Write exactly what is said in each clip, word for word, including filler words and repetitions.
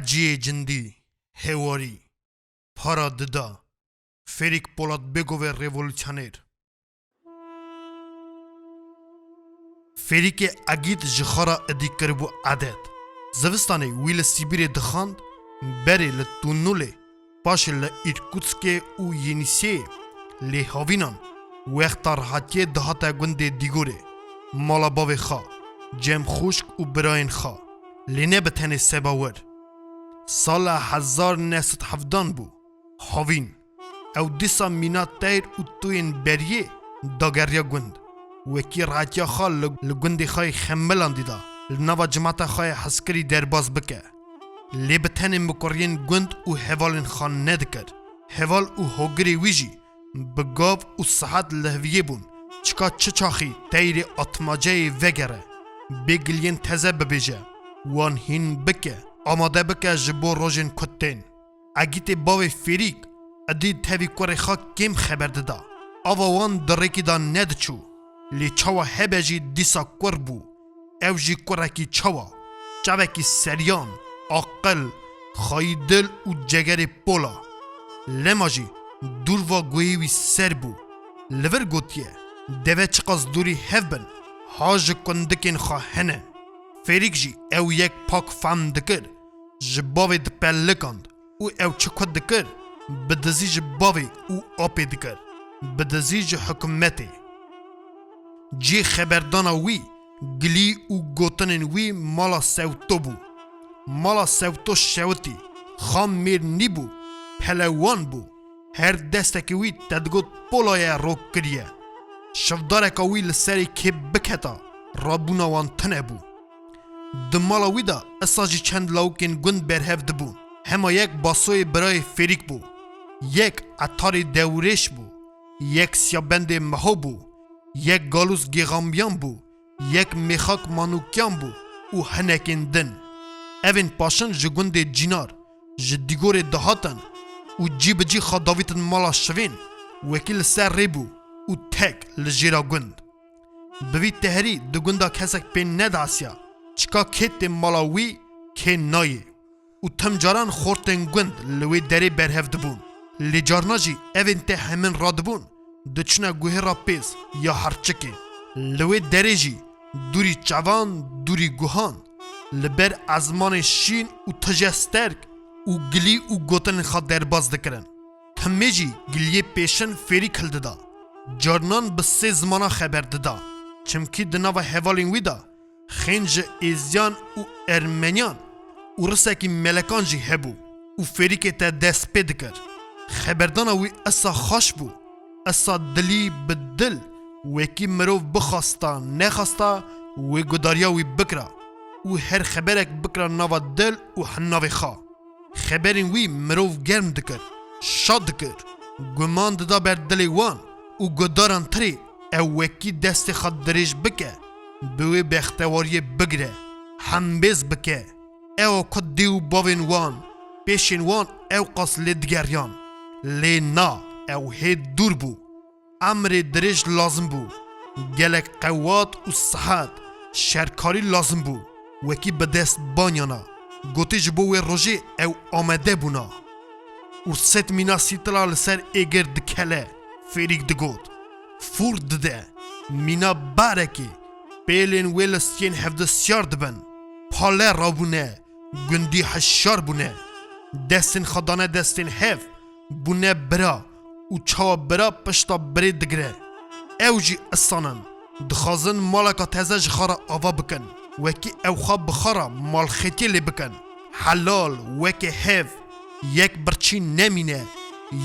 Ciyê cindî, hewarî, para dida, Fêrîk Polat Bêgovê revolûsyoner. Fêrîkê Egîd ji xwe re idî kiribû edet. Zivistanê wî li Sîbîrê dixwend, berê li Tunûlê, paşê li Îrkutskê û Yênîseyê lê havînan wexta rehetiyê dihate gundê Dîgorê, mala bavê xwe, cem xwişk û birayên xwe, lê ne bi tenê seba wir. Sala hezar neh sed hevdan bû. Havîn. Ew dîsa mîna teyr û tuyên beriyê dageriya gund. Wekî rehetiya xwe li, li gundê xwe yê Xemilandî de li nava cimata xwe yê hezkirî derbas bike. Lê bi tenê mikuriyên gund û hevalên xwe nedikir. Heval û hogirê wî jî bi gav û sihet li heviyê bûn. Çika çi çaxî teyrê atmaceyê vegere, bê giliyên teze bibêje, wan hîn bike, amade bike ji bo rojên ku tên. Egîtê bavê Fêrîk, idî tevî kurê xwe kêm xeber dida. Ava wan di rêkî de nediçû. Lê çawa hebe jî dîsa kur bû. Ew jî kurekî çawa, çavekî seriyan, aqil, xayî dil û cegerê pola. Lema jî dûrva guhê wî ser bû. Li vir gotiye, deve çiqas dûrî hev bin, ha ji kundikên xwe hene. Fêrîk jî ew yek pak fehm dikir, ji bavê dipelikand û ew çi ku dikir, bi dizî ji bavê û apê dikir, bi dizî ji hikûmetê. Cihê xeberdana wî, gilî û gotinên wî mala Sewto bû. Mala Sewto şewitî, xam mêr nîbû, pelewan bû. Her destekî wî te digot pola ye rok kiriye. Şivdareka wî li serê kê biketa, rabûna wan tune bû. Di mala wî de isa jî çend lawikên gund berhev dibûn. Hema yek Basoyê birayê Fêrîk bû, yek Etarê Dewrêş bû, yek Siyabendê Meho bû, yek Galûs Gêxambiyan bû, yek Mêxak Manûkiyan bû û hinekên din. Evên paşin ji gundê Cînar, ji Dîgorê dihatin û cî bi cî xwe davîtin mala şivên, wekî li ser rê bû û tek li jêra gund. Bi vî tehrî di gunda kesek pê nediasiya, çika kê tê mala wî, kê nayê. Û tim caran xortên gund li wê derê berhev dibûn. Lê carna jî evên te hemin radibûn, diçûne guhê re pêz ya herçikê. Li wê derê jî dûrî çavan, dûrî guhan, li ber ezmanê şîn û tije sterk û gilî û gotinên xwe derbas dikirin. Timê jî giliyê pêşin Fêrîk hildida. Carnan bi sê zimana xeber dida. Çimkî di nava hevalên wî de xên ji Êziyan û Ermeniyan û risekî melekan jî hebû û Fêrîkê te dest pê dikir. Xeberdana wî esa xweş bû, esa dilî bi dil, wekî mirov bixwasta nexwasta wê gudariya wî bikira û her xeberek bikira nava dil û hinavê xwe. Xeberên wî mirov germ dikir, şa dikir, guman dida ber dilê wan û gudaran tirê ew wekî destê xwe dirêj bike, bi wê bextewariyê bigire, hembêz bike. Ew ku dê û bavên wan, pêşên wan ew qas lê digeriyan. Lê na, ew hê dûr bû. Emrê dirêj lazim bû. Gelek qewat û sihet, şerkarî lazim bû. Wekî bi dest banyana. Gotî ji bo wê rojê ew amade bûna. Û sed mîna sîtila li ser êgir dikele, Fêrîk digot. Fûr dide. Mîna barekê. Pêlên wê li stiyên hevdisyar dibin. Pale rabûne. Gundî hişyar bûne. Destên xwe dane destên hev. Bûne bira û çawa bira pişta birê digire. Ew jî isan in. Dixwazin maleka teze ji xwe re ava bikin. Wekî ew xwe bi xwe re malxetiyê lê bikin. Helal, weke hev, yek birçî nemîne,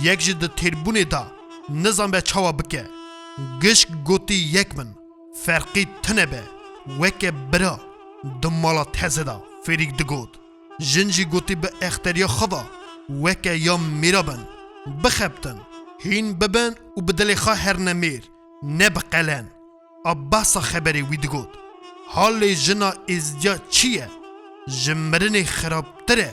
yek jî di têrbûnê de nizanbe çawa bike. Gişk gotî yek bin, ferqî tune be, weke bira di mala teze de, Fêrîk digot. Jin jî gotî bi exteriya xwe ve, weke ya mêra bin, bixebtin, hîn bibin û bi dilê xwe herne mêr, ne bi qelen. A behsa xeberê wî digot. Halê jina êzdiya çi ye? Ji mirinê xirabtir e.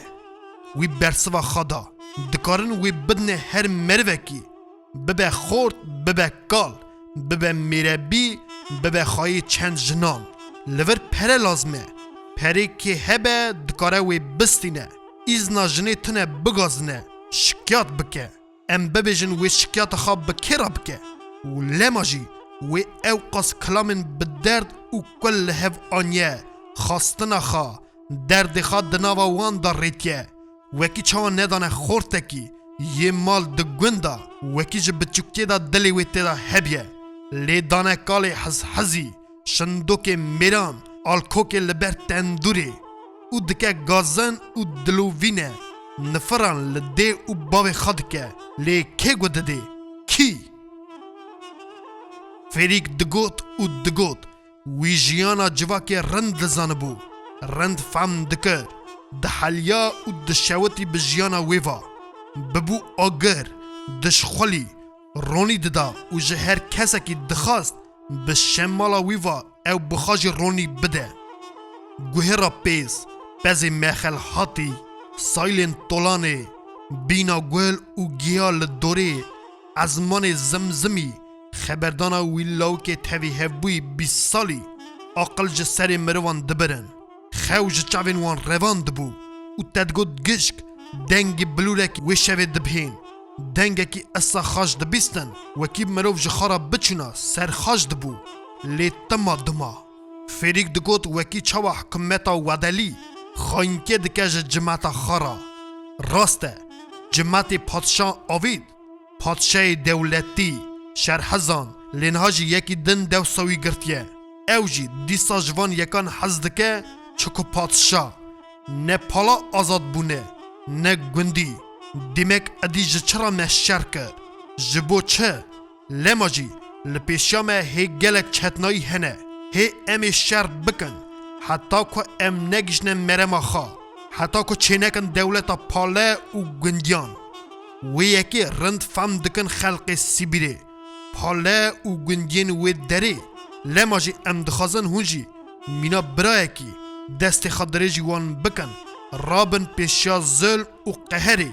Wî bersiva xwe da. Dikarin wê bidine her merivekî. Bibe xort, bibe kal, bibe mêrebî, bibe xweyê çend jinan. Li vir pere lazim e. Perê kê hebe dikare wê bistîne. Îzna jinê tune bigazine, şikiyat bike. Em bibêjin wê şikiyata xwe bi kê re bike? Û lema jî wê ew qas kilamên bi derd û kul li hev aniye, xastina xwe, derdê xwe di nava wan de rêtiye. Wekî çawa nedane xortekî yê mal di gund de, wekî ji biçûktiyê de dilê wê tê de hebiye. Lê dane kalê hizhizî, şindokê mêran, alkokê li ber tendûrê û dike gazin û dilovîne, nifiran li dê û bavê xwe dike. Lê kê got didê? Kî? Fêrîk digot û digot. Wî jiyana civakê rind dizanibû, rind fehm dikir, diheliya û dişewitî bi jiyana wê ve. Bibû agir, dişxulî, ronî dida û ji her kesekî dixwast bi şemala wî ve ew bi xwe jî ronî bide. Guhê re pêz, pezê mexelhatî, saylên tolanê, bîna gul û giya li dorê, ezmanê zimzimî, xeberdana wî lawikê tevî hevbûyî bîst salî, aqil ji serê mirovan dibirin. Xew ji çavên wan revan dibû û te digot gişk, dengê bilûrekî wê şevê dibihên. Dengekî esa xaş dibîstin, wekî mirov ji xwe re biçûna ser xaş dibû. Lê tima dima. Fêrîk digot wekî çawa hikûmeta wedelî xayînkê dike ji cimeta xwe re. Rast e, cimetê padşa avît, padşayê dewletî, şerhezan, lê niha jî yekî din dewsa wî girtiye. Ew jî dîsa ji van yekan hez dike, çiku padşa ne pala azadbûne, ne gundî. Dîmek edî ji çi re me şer kir? Ji bo çi? Lema jî li pêşiya me hê gelek çetnayî hene. Hê em ê şer bikin, heta ku em negihîşine merema xwe, heta ku çênekin dewleta pale û gundiyan. Wê yekê rind fehm dikin xelkê Sibîrê, pale û gundiyên wê derê. Lema jî em dixwazin hûn jî mîna birayekî destê xwe dirêjî wan bikin, rabin pêşiya zulm û qeherê,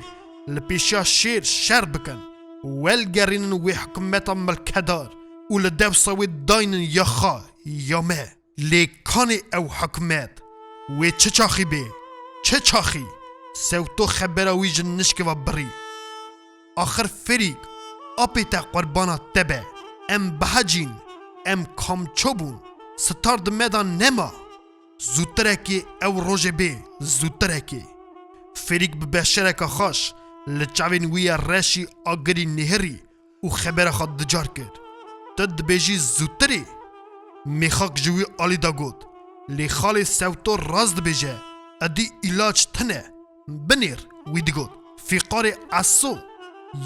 li pêşiya şêr şer bikin. Welgerînin wê hikûmeta milkedar û li dewsa wê daynin ya xwe ya me. Lê kanê ew hikûmet? Wê çi çaxî bê? Çi çaxî? Sewto xebera wî ji nişkê ve birî. Axir Ferîk, apê te qurbana te be. Em behecîn. Em kamço bûn. Sitar di me de nema. Zûtirekê ew rojê bê, zûtirekê. Ferîk bi beşereka xaş li çavên wî ya reşî agirî nihirî û xebera xwe ducar kir. Tu dibêjî zûtirê? Mêxak ji wî alî de got. Lê xalê Sewto rast dibêje, edî îlac tune. Binêr, wî digot. Fîqarê Eso,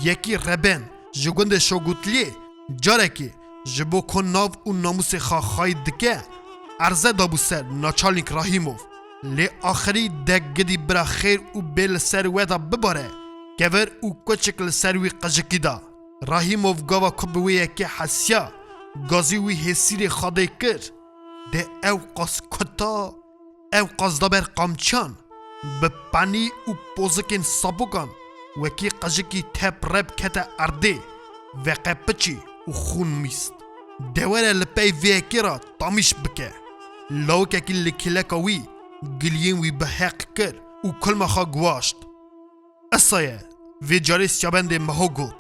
yekî reben ji gundê Şogutliyê, carekê ji bo ku nav û namûsê xwe xayî dike, erze dabû ser Naçalnîk Rahîmov. Lê axirî degidî bira xêr û bê li ser we de bibare, kevir û kuçik li ser wî qijikî da. Rahîmov gava ku bi wê yekê hesiya, gazî wî hêsîrê Xwedê kir. Dê ew qas kuta, ew qas da ber qamçiyan, bi penî û pozikên sabokan wekî qijikî tep rep kete erdê, veqepiçî û xûn mîst. De were li pey vê yekê re tamîş bike. Lawikekî li kêleka wî giliyên wî bi heq kir û kulma xwe guwaşt. Esa ye, vê carê siyabendê Meho got,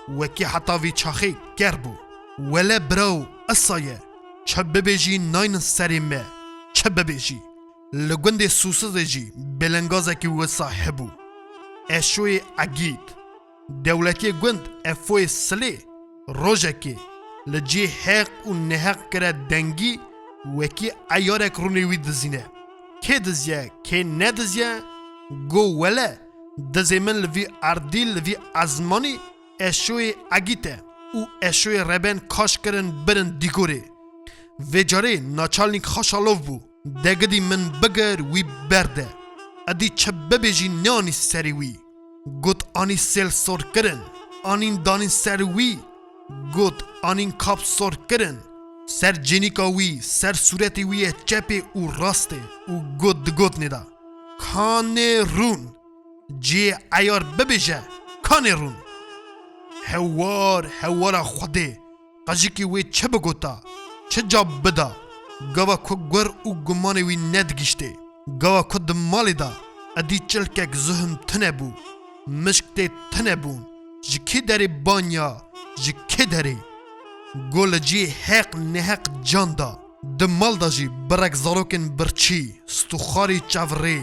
wekî heta vî çaxê ker bû. Wele birawo, esa ye, çi bibêjî naynin serê me, çi bibêjî. Li gundê Sûsizê jî belengazekî wisa hebû. Eşoyê Egît, dewletiyê gund Efoyê Silê, rojekê li cihê heq û neheq kire dengî, wekî eyarek rûnê wî dizîne. Kê diziye, kê nediziye, go wele, dizê min li vî erdî, li vî ezmanî Eşoyê Egît e û Eşoyê reben kaş kirin birin dîgorê. Vê carê Naçalnîk xwe şalov bû. Degidî min bigir wî berde. Edî çi bibêjî neanî serê wî. Got anî sêl sor kirin. Anîn danîn ser wî. Got anîn kap sor kirin. Ser cênîka wî, ser sûretê wî ye çepê û rastê û got di gotnê de. Kanê rûn. Cihê eyar bibêje, kanê rûn. Hewar, hewara Xwedê, qejikê wê çi bigota, çi cab bida, gava ku gur û gumanê wî nedigîştê, gava ku di malê de Edî çilkek zuhim tune bû. Mişk tê tune bûn. Ji kê derê banya? Ji kê derê? Go li cihê heq neheq can da. Di mal de jî birek zarokên birçî, stûxarî çevrê.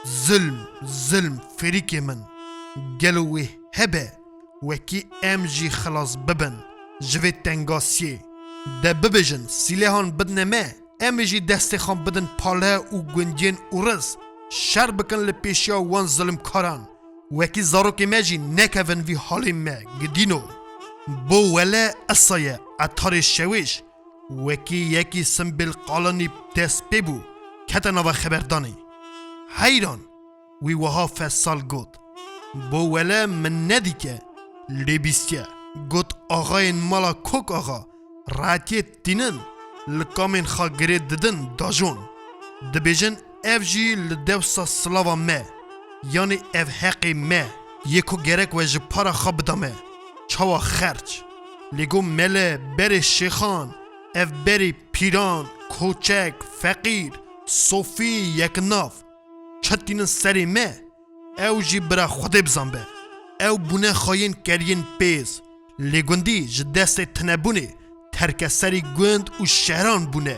Zilm, zilm, fêrîkê min. Gelo wê hebe wekî em jî xilas bibin ji vê tengasiyê? De bibêjin, sîlehan bidine me, em ê jî destê xwe bidin pale û gundiyên ûris, şer bikin li pêşiya wan zilimkaran. Wekî zarokê me jî nekevin vî halê me, gidîno. Bo wele esa ye, etarê şewêş, wekî yekî simbêl qalanî dest pê bû, kete nava xeberdanê. Heyran, wî wiha fesal got: Bo wele min nedîke, lê bîstiye. Got: Axayên mala Kok Axa, rehetiyê tînin, li kamên xwe girê didin dajon. Dibêjin, ev jî li dewsa silava me, yanî ev heqê me yê ku gerek we ji para xwe bida me. Çawa xerc? Lê go mele, berê şêxan, ev berê pîran, koçek, feqîr, sofî, yeknav, çi tînin serê me, ew jî bira Xwedê bizanbe. Ew bûne xayên keriyên pêz, lê gundî ji destê tinebûnê terkeserî gund û şehran bûne.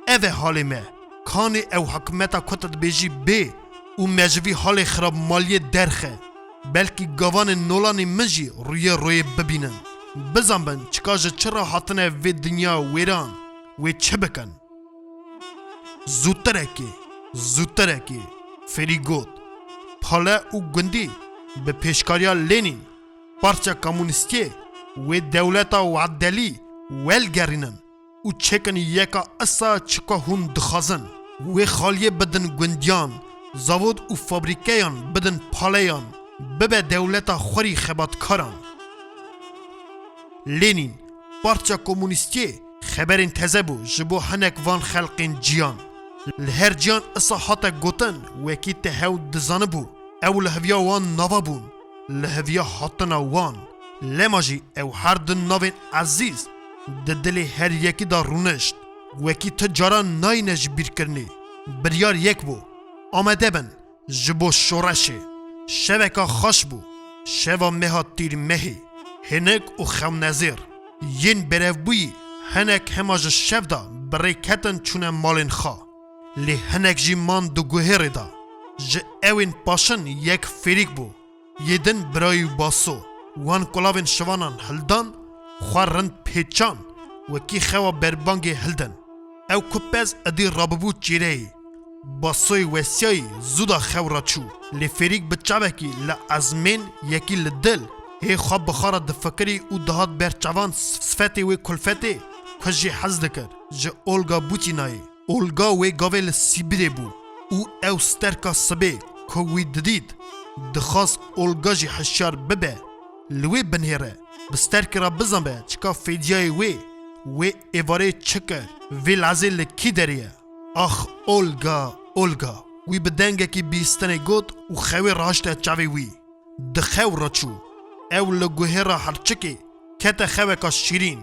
Ev e halê me. Kanê ew hikûmeta ku tu dibêjî bê û me ji vî halê xirabmaliyê derxe. Belkî gavanên nolanê min jî rûyê royê bibînin. Bizanbin çika ji çi re hatine vê dinya wêran, wê çi bikin? Zûtirekê, zûtirekê, Ferî got. Pale û gundî bi pêşkariya Lênîn, Partiya Komûnîstiyê, wê dewleta wedelî welgerînin û çêkin yeka isa çika hûn dixwazin. Wê xaliyê bidin gundiyan, zavod û fabrîkeyan bidin paleyan, bibe dewleta xwerî xebatkaran. Lênîn, Partiya Komûnîstiyê xeberên teze bû ji bo hinek van xelqên ciyan. Li her ciyan isa hate gotin, wekî te hew dizanibû, ew li heviya wan nava bûn, li heviya hatina wan. Lema jî ew her du navên ezîz di dilê her yekî de rûnişt. Wekî tu caran nayîne ji bîrkirinê. Biryar yek bû. Amade bin, ji bo şoreşê. Şeveka xweş bû. Şeva meha tîrmehê. Hinek û xewnezêr. Yên berevbûyî hinek hema ji şev de bi rê ketin çûne malên xwe. Lê hinek jî man di guhêrê de. Ji ewên paşin yek Fêrîk bû. Yê din birayî û Baso. Wan kulavên şivanan hildan, xwe rind pêçan, wekî xewa berbangê hildin. Ew ku pez edî rabibû çêreyê. Basoyê wesiyayî zû da xew re çû. Lê Fêrîk bi çavekî li ezmên, yekî li dil, hê xwe bi xwe re difikirî û dihat ber çavan sifetê wê kulfetê ku jê hez dikir, ji Olga Butînayê. Olga wê gavê li Sîbirê bû û ew sterka sibê ku wî didît, dixwast Olga jî hişyar bibe, li wê binêre, bi sterkê re bizanbe çika fêdiyayê wê, wê êvarê çi kir, vê lezê li kî derê ye. Ax Olga, Olga, wî bi dengekî bihîstinê got û xewê rahişte çavê wî. Di xew re çû. Ew li guhêra herçikê kete xeweka şîrîn,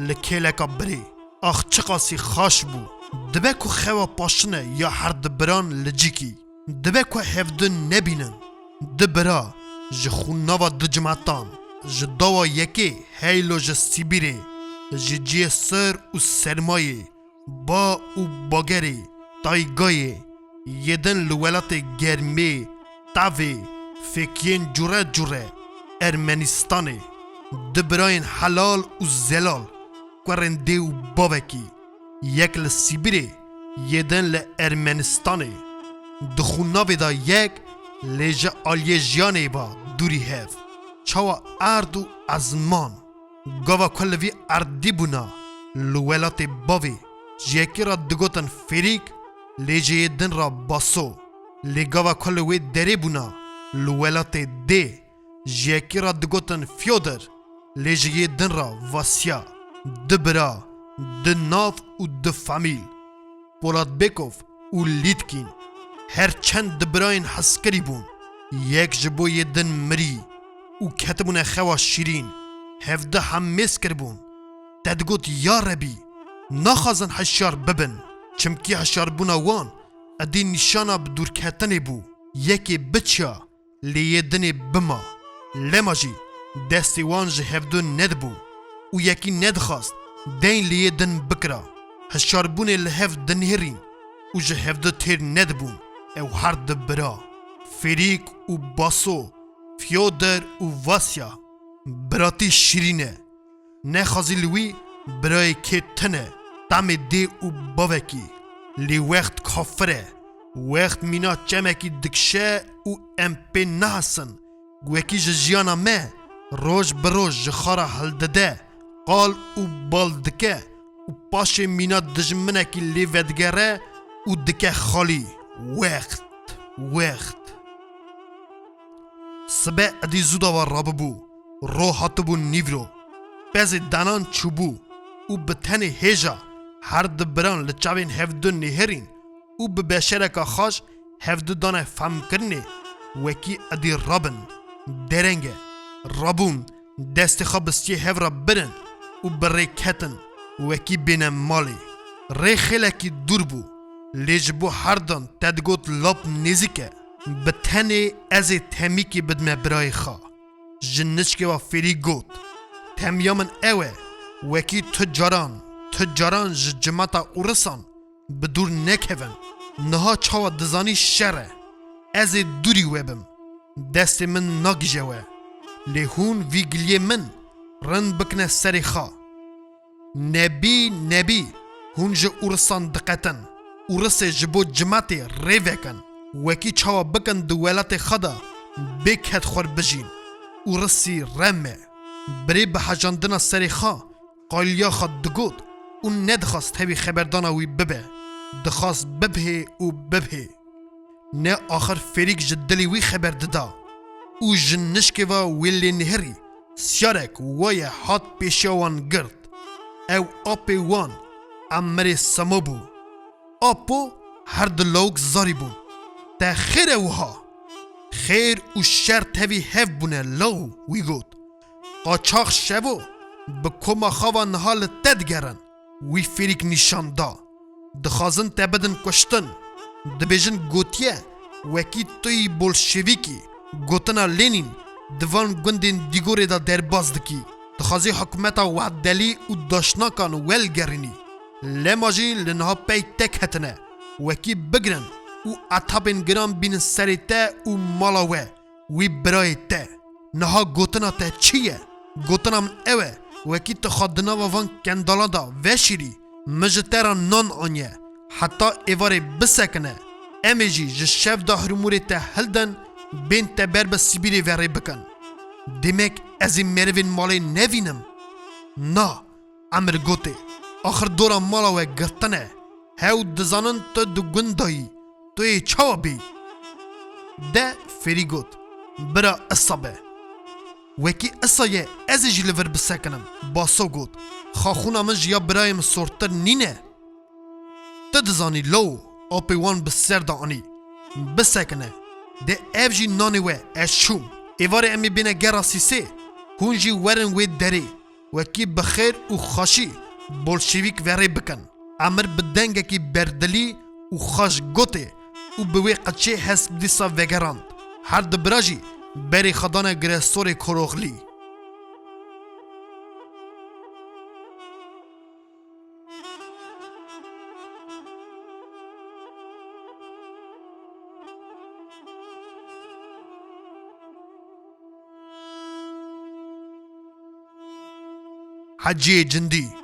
li kêleka birê. Ax çiqasî xaş bû. Dibe ku xewa paşine ya her du biran li cîkî. Dibe ku hevdu nebînin. Du bira ji xûnava du cimetan, ji dawa yekê heylo ji Sîbîrê, ji cihê sir û sermayê, ba û bagerê, taygayê, yê din li welatê germê, tavê, fêkiyên cure cure, Ermenîstanê, du birayên helal û zelal, kurên dê û bavekî, yek li Sîbirê, yê din li Ermenistanê. Di xûnavê de yek, lê ji aliyê jiyanê ve dûrî hev. Çawa erd û ezman. Gava ku li vî erdî bûna, li welatê bavê, ji yekî re digotin Fêrîk, lê ji yê din re Baso. Lê gava ku li wê derê bûna, li welatê dê, ji yekî re digotin Fyodor, lê ji yê din re Vasya. Du bira, du nav û du famîl. Polatbêkov û Lîtkîn. Her çend du birayên hezkirî bûn. Yek ji bo yê din mirî û ketibûne xewa şîrîn. Hevdu hemêz kiribûn. Te digot, ya Rebî, naxwazin hişyar bibin, çimkî hişyarbûna wan edî nîşana bi dûrketinê bû. Yekê biçiya, lê yê dinê bima. Lema jî destê wan ji hevdu nedibû û yekî nedixwast deyn lê yê din bikira. Hişyarbûnê li hev dinihêrîn û ji hevdu têr nedibûn. Ew her du bira, Fêrîk û Baso, Fyodor û Vasya, biratî şîrîn e. Nexwazî li wî birayê kê tune, tamê dê û bavekî. Lê wext kafir e. Wext mîna çemekî dikişe û em pê nahesin. Wekî ji jiyana me roj bi roj ji xwe re hildide, qal û bal dike û paşê mîna dijminekî lê vedigere û dike xalî. Wext, wext. Sibe edî zû dava rabibû, ro hatibû nîvro. Pezê danan çûbû û bi tenê hêja her du biran li çavên hevdu nihêrîn û bi beşereka xaş hevdu dane femkirinê wekî edî rabin. Dereng e. Rabûn, destê xwe bi stiyê hev re birin û bi rê ketin wekî bêne malê. Rê xêlekî dûr bû, lê ji bo herdan te digot lap nêzîk e. Bi tenê ez ê temîkê bidime birayê xwe. Ji nişkê ve Fêrî got, Temiya min ew e, wekî tu caran, tu caran ji cimata Ûrisan bi dûr nekevin. Niha çawa dizanî şer e. Ez ê dûrî we bim. Destê min nagije we. Lê hûn vî giliyê min rind bikine serê xwe. Nebî, nebî, hûn ji Ûrisan diqetin. Ûrisê ji bo cimatê rê vekin. Wekî çawa bikin di welatê xwe de bê kedxwar bijîn. Ûrisî rem e. Birê bi hejandina serê xwe qaliya xwe digot û nedixwast tevî xeberdana wî bibe. Dixwast bibhê û bibhê. Ne axir Fêrîk ji dilê wî xeber dida û ji nişkê ve wê lê nihêrî siyarek waye hat pêşiya wan girt. Ew apê wan Emirê Semo bû. Apo her du lawik zarî bûn. Te xêr e wiha? Xêr û şer tevî hev bûne law, wî got. Qaçax şevo bi koma xwe ve niha li te digerin. Wî Fêrîk nîşan da. Dixwazin te bidin kuştin. Dibêjin gotiye, wekî tu yî bolşevîkî, gotina Lênîn di van gundên dîgorê de derbas dikî. Dixwazî hikûmeta wehdelî û daşnakan welgerînî. Lema jî li niha pey te ketine. Wekî bigirin û etapên giran bînin serê te û mala we. Wî birayê te. Niha gotina te çi ye? Gotina min ew e, wekî tu xwe di nava van kendala de veşîrî, min ji te re nan aniye, heta êvarê bisekine. Em ê jî ji şev de hirûmûrê te hildin, bên te ber bi Sibîrê ve rê bikin. Demek ez ê merivên malê nevînim? Na, Emir gotê, axir dora mala we girtin e. Hew dizanin tu di gund de yî. Tu yê çawa bêyî? De Fêrî got, bira isa be. Wekî isa ye, ez ê jî li vir bisekinim. Baso got, xaxûna min ji ya birayê min sortir nîne. Tu dizanî lawo, apê wan bi ser de anî. Bisekine. De ev jî nanê we, ez çûm. Êvarê em ê bêne gera Sîsê. Hûn jî werin wê derê. Wekî bi xêr û xweşî bolşevîk ve rê bikin. Emir bi dengekî berdilî û xweş gotê û bi wê qeçê hesp dîsa vegerand. Her du bira jî berê xwe dane giresorê Koroxlî. Heciyê Cindî.